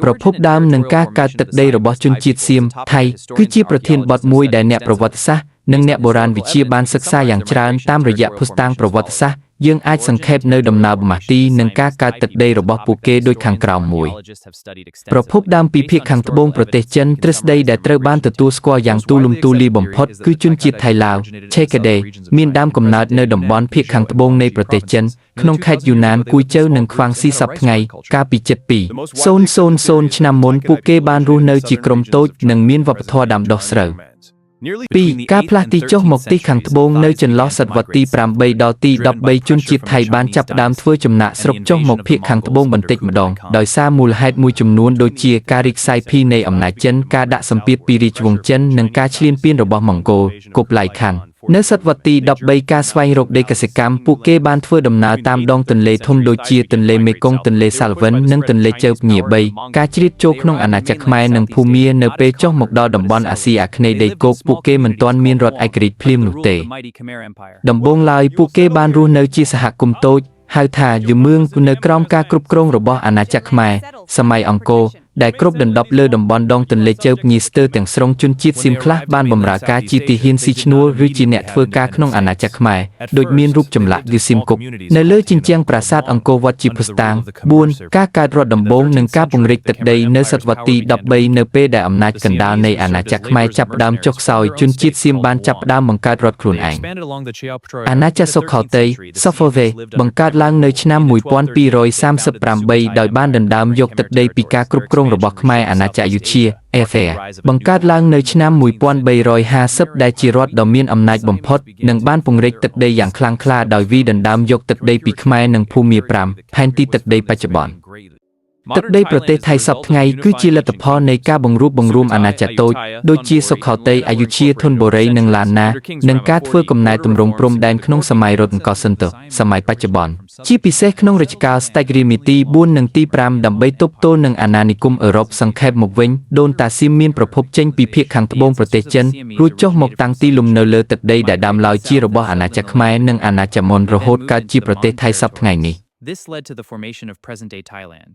ប្រភពដើមនិងការកើតទឹកដីរបស់ជនជាតិសៀមថៃគឺជាប្រធានបទមួយដែលអ្នកប្រវត្តិសាស្ត្រនិងអ្នកបុរាណវិទ្យាបានសិក្សាយ៉ាងច្រើនតាមរយៈភស្តុតាងប្រវត្តិសាស្ត្រយើងអាចសង្ខេបនៅដំណើរមាស់ទីនិងការកើតទឹកដីរបស់ពួកគេដូចខាងក្រោមមួយ ប្រភពដើមពីភាគខាងត្បូងប្រទេសចិនទ្រឹស្ដីដែលត្រូវបានទទួលស្គាល់យ៉ាងទូលំទូលាយបំផុតគឺជនជាតិថៃឡាវឆេកាដេមានដើមកំណើតនៅតំបន់ភាគខាងត្បូងនៃប្រទេសចិនក្នុងខេត្តយូណានគួយជូវនិងខ្វាងស៊ីសព្វថ្ងៃកាលពីជិត2,000ឆ្នាំមុនពួកគេបានរស់នៅជាក្រុមតូចនិងមានវប្បធម៌ដាំដុះស្រូវ 2ការផ្លាស់ទីចុះមកទិសខាងត្បូងនៅចន្លោះសតវត្សទី8ដល់ទី13ជនជាតិថៃបានចាប់ផ្ដើមធ្វើចំណាកស្រុកចុះមកភាគខាងត្បូងបន្តិចម្ដងដោយសារមូលហេតុមួយចំនួនដូចជាការរីកសាយភាយនៃអំណាចចិនការដាក់សម្ពាធពីរាជវង្សចិននិងការឈ្លានពានរបស់ម៉ុងហ្គោលគប់ឡៃខាន់នៅសតវត្សទី13ការស្វែងរកដីកសិកម្មពួកគេបានធ្វើដំណើរតាមដងទន្លេធំដូចជាទន្លេមេគង្គទន្លេសាលវិននិងទន្លេជើពញា3ការជ្រៀតចូលក្នុងអាណាចក្រខ្មែរនិងភូមានៅពេលចុះមកដល់តំបន់អាស៊ីអាគ្នេយ៍ដីគោកពួកគេមិនទាន់មានរដ្ឋឯករាជ្យភ្លាមនោះទេ ដំបូងឡើយពួកគេបានរស់នៅជាសហគមន៍តូចហៅថាយមឿងនៅក្រោមការគ្រប់គ្រងរបស់អាណាចក្រខ្មែរសម័យអង្គរដែលគ្រប់ដណ្ដប់លើតំបន់ដងទន្លេជើពញាស្ទើរទាំងស្រុងជនជាតិសៀមខ្លះបានបម្រើការជាទាហានស៊ីឈ្នួលឬជាអ្នកធ្វើការក្នុងអាណាចក្រខ្មែរដូចមានរូបចម្លាក់យឺសៀមគុកនៅលើជញ្ជាំងប្រាសាទអង្គរវត្តជាភស្តុតាង4ការកើតរដ្ឋដំបូងនិងការពង្រីកទឹកដីនៅសតវត្សទី13នៅពេលដែលអំណាចកណ្ដាលនៃអាណាចក្រខ្មែរចាប់ផ្ដើមចុះខ្សោយជនជាតិសៀមបានចាប់ផ្ដើមបង្កើតរដ្ឋខ្លួនឯង អាណាចក្រសុខោទ័យ សូហ្វូវេបង្កើតឡើងនៅឆ្នាំ1238ដោយបានដណ្ដើមយកទឹកដីពីការគ្រប់គ្រងរបស់ខ្មែរអាណាចក្រអយុធ្យាអេហ្វេបង្កើតឡើងនៅឆ្នាំ1350ដែលជារដ្ឋដ៏មានអំណាចបំផុតនិងបានពង្រីកទឹកដីយ៉ាងខ្លាំងក្លាដោយវាយដណ្ដើមយកទឹកដីពីខ្មែរនិងភូមា5ផែនទីទឹកដីបច្ចុប្បន្ន ទឹកដីប្រទេសថៃសព្វថ្ងៃគឺជាលទ្ធផលនៃការបង្រួបបង្រួមអាណាចក្រតូចដូចជាសុខោទ័យអយុធ្យាធនបុរីនិងឡានណានិងការធ្វើកំណែទម្រង់ព្រំដែនក្នុងសម័យរតនកោសិន្ទសម័យបច្ចុប្បន្នជាពិសេសក្នុងរជ្ជកាលស្ដេចរាមាទី4និងទី5ដើម្បីទប់ទល់នឹងអាណានិគមអឺរ៉ុបសង្ខេបមកវិញដូនតាសៀមមានប្រភពចេញពីភាគខាងត្បូងប្រទេសចិនរួចចុះមកតាំងទីលំនៅលើទឹកដីដែលដើមឡើយជារបស់អាណាចក្រខ្មែរនិងអាណាចក្រមនរហូតកើតជាប្រទេសថៃសព្វថ្ងៃនេះ This led to the formation of present-day Thailand.